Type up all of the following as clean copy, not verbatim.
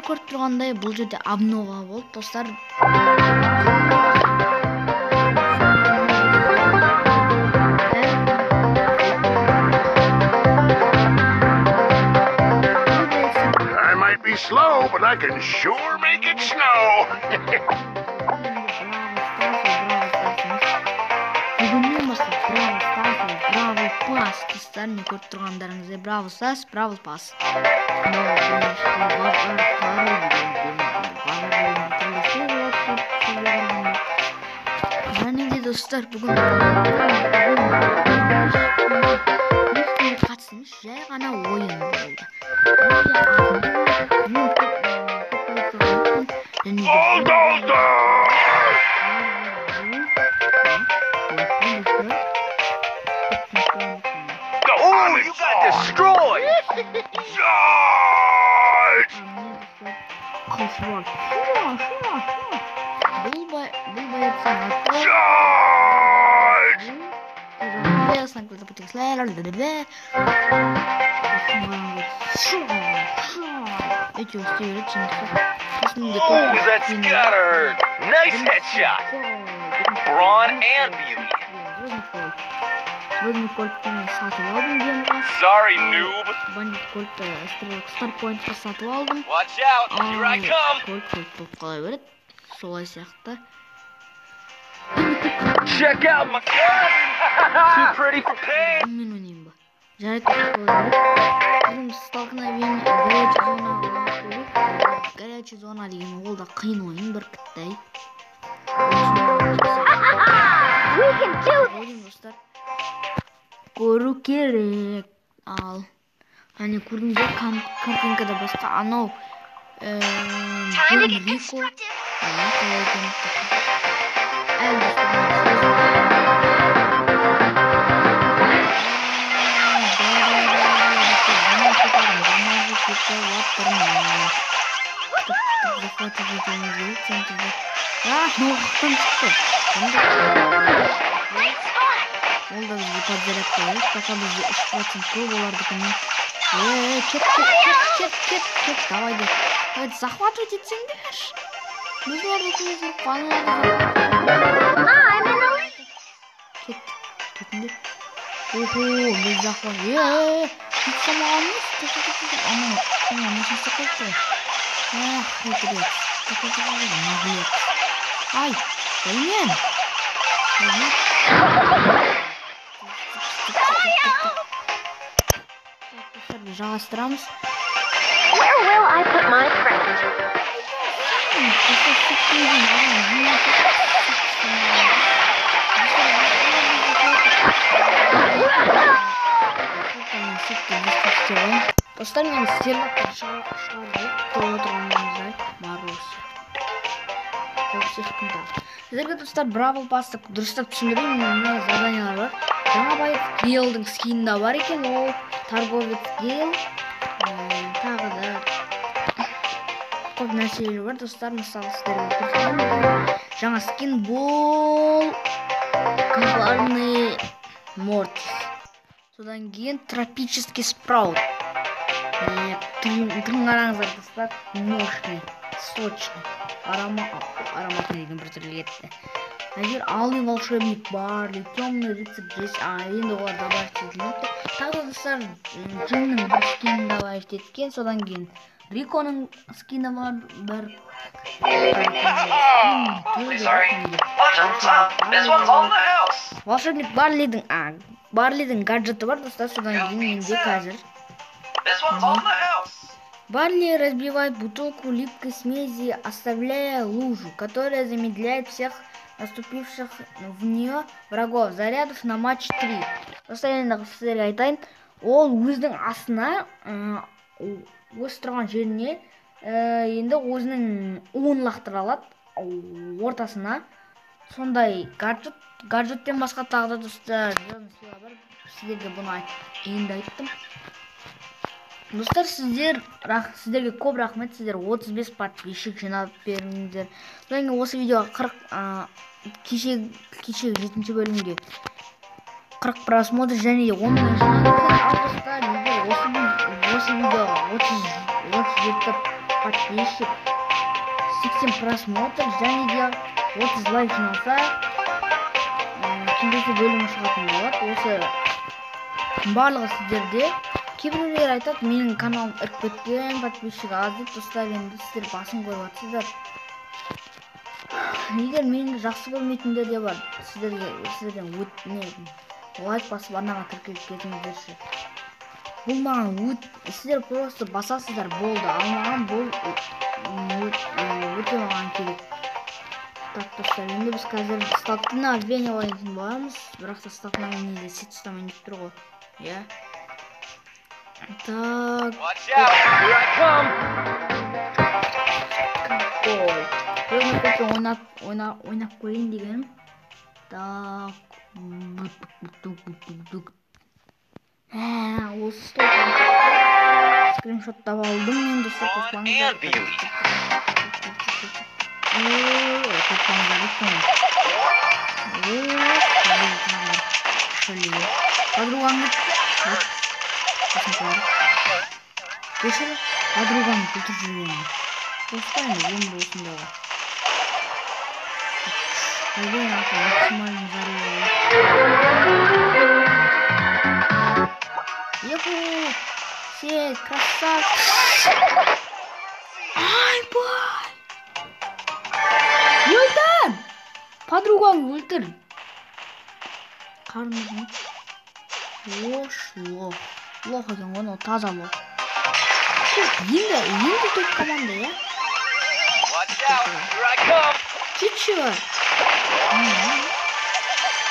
көріп тұрғандай, бұл жерде обнова болды, достар. I might be slow, but I can sure make it snow. Бүгіннен бастап Бравл Старс ол Бравл Пасс, достар, міне көріп тұрғандарыңыздай Бравл Старс, Бравл Пасс. Және де, достар, бүгін қатысты емес, жай ғана ойын болды. Және де Bulldozer! Oh, you got destroyed! Charge! Бұл боец готов. Charge! Эти успели. Oh, that's gotta hurt! Nice headshot! Brawn and beauty. Звездный кольтты мен сатып алдым гемға. Sorry, noob. Бандит кольтты стрелок Стар Поинтқа сатып алдым. Watch out, here I come. Кольт кольт болып қала береді. Солай сияқты. Check out my gun. Too pretty for pain. Мен ойнайын ба? Жарайды, қоя береді. Бүгін столкновение, горячая зона ойнап көрейік. Горячая зона деген ол да қиын ойын бір кіттай. We can do Ойын, достар. Көру керек. Ал. Әне көрдіңіздер, картинкада басқа анау Time to Джон get Рико. constructive. Қалай екенін әлі достар. Захватывать етуіміз керек центрді. А, ноғықтан шықты. Great spot. Ол да бізге подзарядка береді. Пока бізде 3% көп олардікінен. Е, кет, кет, кет, кет, кет, кет, давай де. Давай, захватывать етсеңдерші. Біз оларды өтуіміз керек қой, аналарды I'm in the lead. Кет, кетіңдер. Охо, біз захват. Е, е, кет салмаған емес. Кет, кет, кет, анау, анау, неше істеп қойыпты ғой. Эх, хитрец. Кет, кет, кет, кет, наглец. Ай, дәймен. Дәймен. Так, достар, біз жалғастырамыз. Where will I put my friend? Достар, сүттен кейін маған жиырма сүт сүтті. Достар, мен сервактан шығарып көріп отырғандарыңыздай Маруся. Сіздерге, достар, Бравл Пассты дұрыстап түсіндірейін. Мына заданиялар бар. Жаңа боец Гейлдің скині да бар екен. Ол торговец Гейл. Тағы да көп нәрселер бар, достар. Мысалы, сіздерге көрсетемін. Жаңа скин бұл коварный Мортис. Содан кейін тропический спраут. Түрін қараңыздар, достар. Мощный, сочный. Ароматный деген бір түрлі кетті. Егер алый волшебник Барли, темный рыцарь здесь, а енді олар добавить етілмепті. Тағы да, достар, Джиннің бір скинін добавить еткен, содан кейін Риконың скині бар бір. Sorry. This one's on the house. Волшебник Барлидің, Барлидің гаджеті бар, достар, содан кейін менде қазір. This one's on the house. Барли разбивает бутылку липкой смеси, оставляя лужу, которая замедляет всех наступивших в нее врагов. Зарядов на матч 3. Достар, енді сіздерге айтайын, ол өзінің астына, өз тұрған жеріне, енді өзінің уын лақтыра алады ортасына. Сондай гаджет, гаджеттен басқа тағы да, достар, звездный сила бар. Сіздерге бұны енді айттым. Достар, сіздерге көп рахмет, сіздер 35 подписчик жинап бердіңіздер. Содан кейін осы видеоға 40, кешегі 7 бөлімге 40 просмотр және де 10 мың жинадыңыздар. Ал, достар, егер осы видеоға 37 Подписчик, 80 просмотр және де 30 лайк жиналса, келесі бөлімі шығатын болады. Осы барлығы сіздерде. Кейбіреулер айтады, менің каналым іріп кеткен, подписчик аз деп. Достар, енді сіздер басын қойып жатсыздар. Егер мені жақсы көрмейтіндер де бар, сіздерге сіздерден өтінемін, лайк басып арнаға тіркеліп кетіңіздерші. Бұл маған сіздер просто басасыздар болды, ал маған бұл өте маған керек. Так, достар, енді біз қазір столкновение ойнайтын боламыз, бірақ та столкновениеде сет ұстамайын деп тұр ғой, иә. Так. Ой, ойнап ойнап көрейін дегенім. Так, осы стол скриншоттап алдым мен, достар, қоспаңыздар. Қоспаңыздар. Подругаңды кешір, подругаңды өлтіріп жіберемін. Достар, енді өмір осындай ғой. Максимально здоровый. Еху! Сеть, красавчик! Айбай! Өлтір! Подругаңды өлтір! Қарнызын. Ош, лох. Лох екен ғой, ол таза лох. Енді топ команда, иә? Кетші!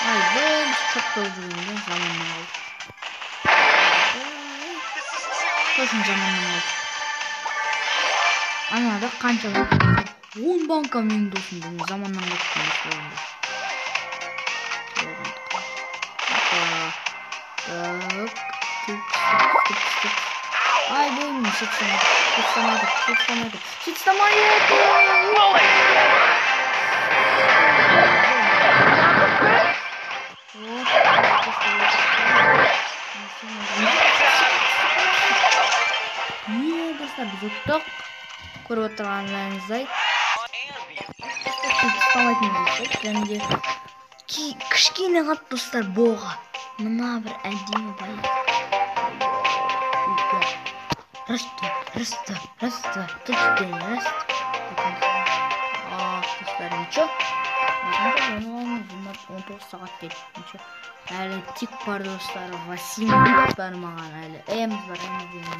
Ай, біз шоқ болып жүргенде заманнан қалдық. Точно заманнан қалдық. Анада қанша 10 банка менің досым бүгін заманнан қалдық. Так, тик. Ай, блин, сет ұстамайды, сет ұстамайды, сет ұстамайды. Не, достар, біз ұттық. Көріп отырғандарыңыздай. Ұстамайтын достар, және де кішкене қалды, достар, боға. Мына бір әдемі байық. Раз, два, раз, два, раз, два, три, четыре, раз. Ах, достар, ничего. 19 сағат дейді. Ничего. Әлі тик бар, достар, 8 бит бар маған әлі. Эмз бар, эмз деген.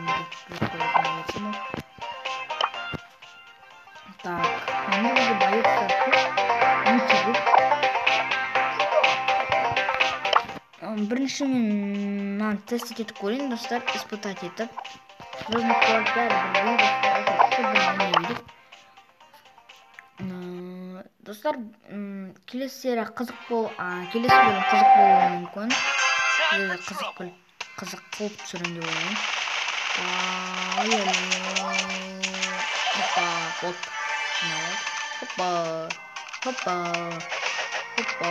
Так, енді бізде боецтар көп. Өте көп. Бірінші мен мынаны тест етіп көрейін, достар, испытать етіп. Звездный код бәрі бірдей, достар. Достар, келесі серия қызық бол, келесі бөлім қызық болуы мүмкін. Қызық қызық қылып түсірем деп ойлаймын. Опа, болды. Опа, опа, опа.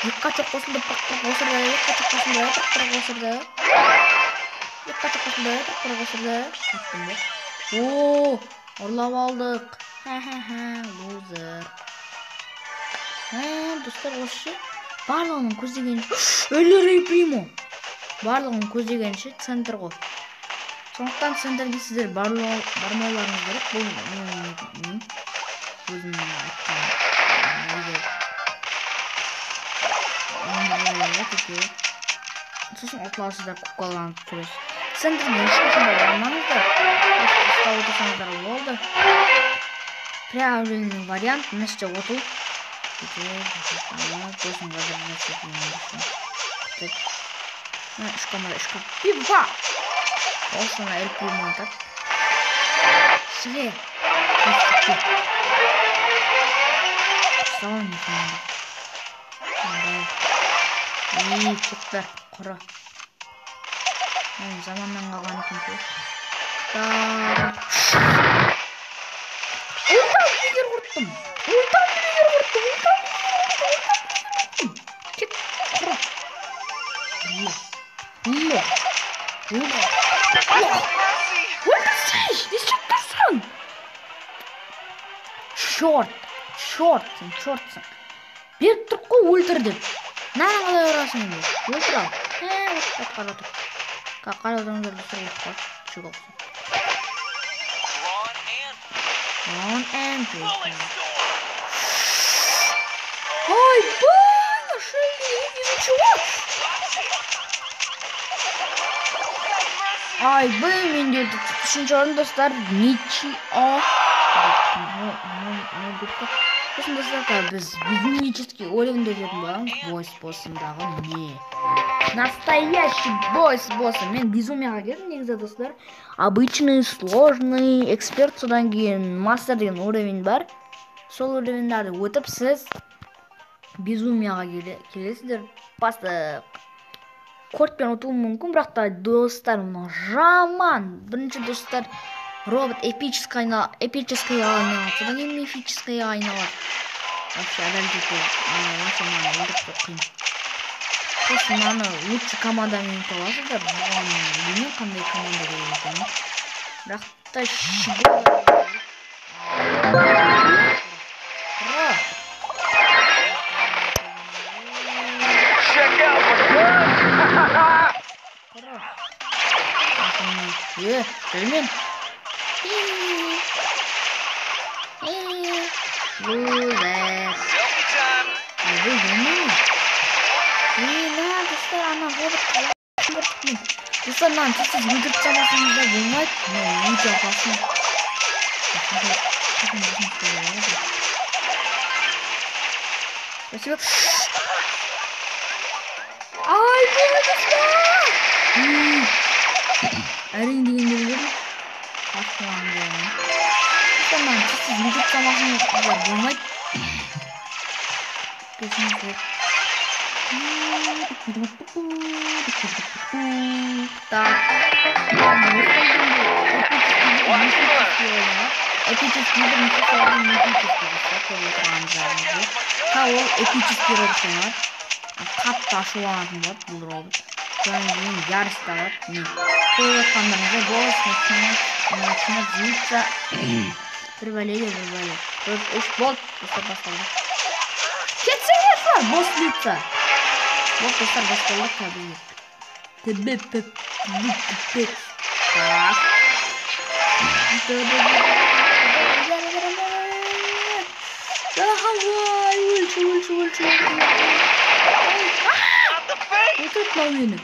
Екі қачық қосылды, бір қосылды, екі қачық қосылды, бір қосылды. Екі қачық қосылды, бір қосылды. О, ұрлап алдық. Ха-ха-ха, лузер. Достар, осы барлығының көздегені Эль Примо. Барлығының көздегенше центр ғой. Сондықтан центрге сіздер бармауларыңыз керек. Бұл менің өзімнің айтқаным. Сосын ұтыласыздар, куколанып тұрасыз. Центрге ешқашан да бармаңыздар. Ұстап отырсаңыздар болды. Правильный вариант, мына жерде отыл. Үш команда, үш команда. Пипа! Осыны Эль Примо айтады. Шығе! Ұстауын екен. Кетті, құры. Заманнан қалған екен. Ультамды бекер құрттым. Ультамды бекер құрттым. Ультамды бекер құрттым. Кет, құры. Лох. Лох. Лох. Черт, черт, сен чертсың. Беріп тұрып қой, өлтір деп. Мынаны қалай ұрасың енді? Өлтір ал. Қарап отыр. Қарап отырыңыздар, достар, өліп қалады. Щегол. Run and Ойбай, нашли, ничего. Айбай, мен де үшінші орын, достар, ничего. Сосын, достар, біз безумический уровеньде өтетін боламыз. Бой с боссындағы не? Настоящий бой с боссом. Мен безумияға келдім негізі, достар. Обычный, сложный, эксперт, содан кейін мастер деген уровень бар. Сол уровеньдерді өтіп, сіз безумияға келесіздер. Басты кортпен ұтуым мүмкін, бірақ та, достар, мынау жаман. Бірінші, достар, робот эпический айналады, содан кейін мифический айналады. Вообще, адам жету, вообще мынаны өлтіріп қиын. Сосын мынаны лучше командамен ұта аласыздар. Бұған білмеймін қандай команда керек екенін. Бірақ та Білмеймін. Лузер. Достар, ана робот қалай. Достар, мынаны тез-тез өлтіріп тастамасаңыздар болмайды. Мынау өте опасный. Спасибо. Ай, достар! Әрең дегенде өлдім. Ашуланды. Достар, мынаны тез-тез өлтіріп тастамасаңыздар болмайды. Кешіріңіздер. Так. Эпический мифический достар, ол эпический робот болады. Қатты ашуланатын болады бұл робот. Содан кейін ярость алады. Не көріп жатқандарыңыздай, голос начинает злиться. Бір бәле де бір бәле. Төрт, үш, болды, достар, басталды. Кетсеңдер, босс злится. Вот, достар, басталды кәдімгі. Так. Давай, өлші, өлші, өлші, өлші. Өлтірді мынау мені.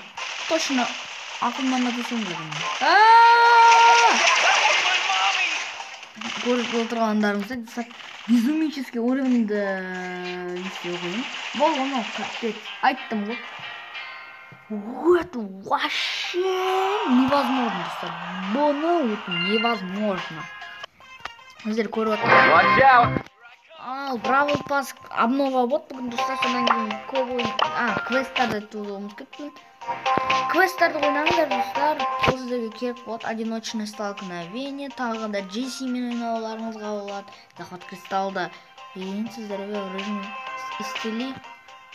Точно, ақылымнан адасам дедім. Көріп отырғандарыңыздай, достар, безумический уровеньді не істеу қиын. Болды, мынау капец. Айттым ғой. Это вообще невозможно, достар. Бұны өту невозможно. Сіздер көріп отырсыздар. Ал, Бравл Пасс обнова болды бүгін, достар. Содан кейін көп ойын, квесттарды айтуды ұмытып кеттім. Квесттарды ойнаңыздар, достар. Ол сіздерге керек болады. Одиночное столкновение, тағы да Джессимен ойнауларыңызға болады. Захват кристалды. Кейін сіздерге в режиме исцели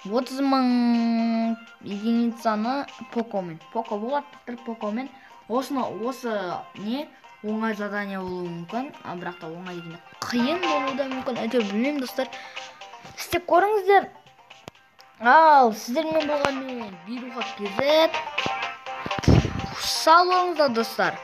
30 мың единицаны Покомен. Поко болады, достар, Покомен. Осыны, осы не оңай задание болуы мүмкін, бірақ та оңай дегенде қиын болуы да мүмкін. Әйтеуір білмеймін, достар. Істеп көріңіздер. Ал, сіздермен болған мен Бируха KZ. Сау болыңыздар, достар.